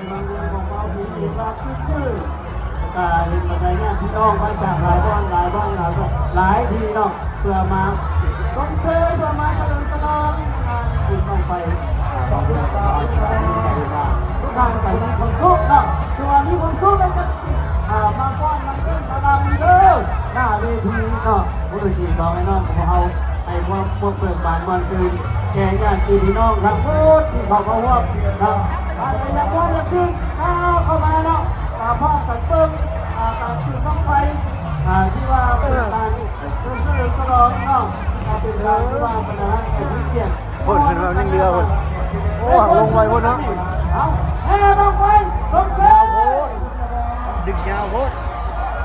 ເມືອງຂອງເຮົາທີ່ເປັນວ່າຂຶ້ນຊື່ ກະເຫັນບັນດາຍາດພີ່ນ້ອງມາຈາກຫຼາຍບ່ອນ ຫຼາຍບ່ອນ ຫຼາຍບ່ອນ ຫຼາຍທີ່ເນາະ ເພື່ອມາຊົມເຊີຍ ເພື່ອມາສະເຫຼີມສະຫຼອງງານບຸນບັ້ງໄຟ ອ່າ ຂອງເມືອງຂອງເຮົາ ທີ່ວ່າທຸກທ່ານກະມີຄວາມສຸກເນາະ ຖືວ່າມີຄວາມສຸກ ແລ້ວກະ ອ່າ ມາຟ້ອນມາເຕັ້ນມາລຳເດີ ໜ້າເວທີເນາະ ມື້ທີສອງ ໃຫ້ນ້ອງຂອງເຮົາ ໃຫ້ຄວາມມ່ວນເບີກບານມ່ວນຊື່ນແກ່ຍາດຕິພີ່ນ້ອງທັງໝົດທີ່ເຂົ້າມາຮ່ວມເນາະ ຖ້າໃດຢາກມ່ວນຢາກຊື່ນ ກ້າວເຂົ້າມາເນາະ ກະພ້ອມກັນເບິ່ງ ອ່າ ການຈູດບັ້ງໄຟ ອ່າ ທີ່ວ່າເປັນການສະເຫຼີມສະຫຼອງເນາະ ກະເປັນການທີ່ວ່າບັນດາແຂກຜູ້ມີກຽດ ໂອ້ຍ ເພິ່ນວ່າຍັງເຫຼືອພຸ້ນ ໂອ້ ຫາກລົງໄວພຸ້ນເນາະ ເອົາ ແຫ່ບັ້ງໄຟຊົມເຊີຍ ຍາວໂພດ ດຶກຍາວໂພດ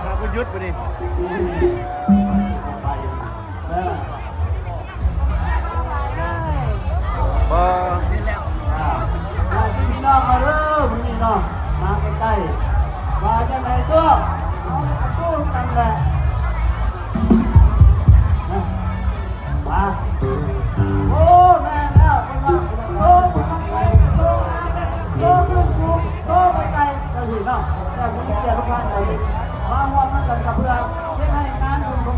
ຫາບໍ່ຢຸດບາດນີ້. ເອີ ບໍ່ ອ່າ ຍາດຕິພີ່ນ້ອງມາເດີ ມື້ນີ້ເນາະ ມາໃກ້ໆ ວ່າຈັ່ງໃດຕົວະ ເຮົາກະສູ້ກັນແຫຼະ ມາ ໂອ້ ແມ່ນແລ້ວ ເພິ່ນວ່າ ໂຊ ເພິ່ນວ່າ ໄປ ໂຊ ໂຊຂຶ້ນສູງ ໂຊໄປໄກ ຈັ່ງຊີ້ເນາະ ແຕ່ຜູ້ມີກຽດທຸກທ່ານ ມາຮ່ວມນຳກັນກະເພື່ອເຮັດໃຫ້ງານບຸນຂອງເຮົາ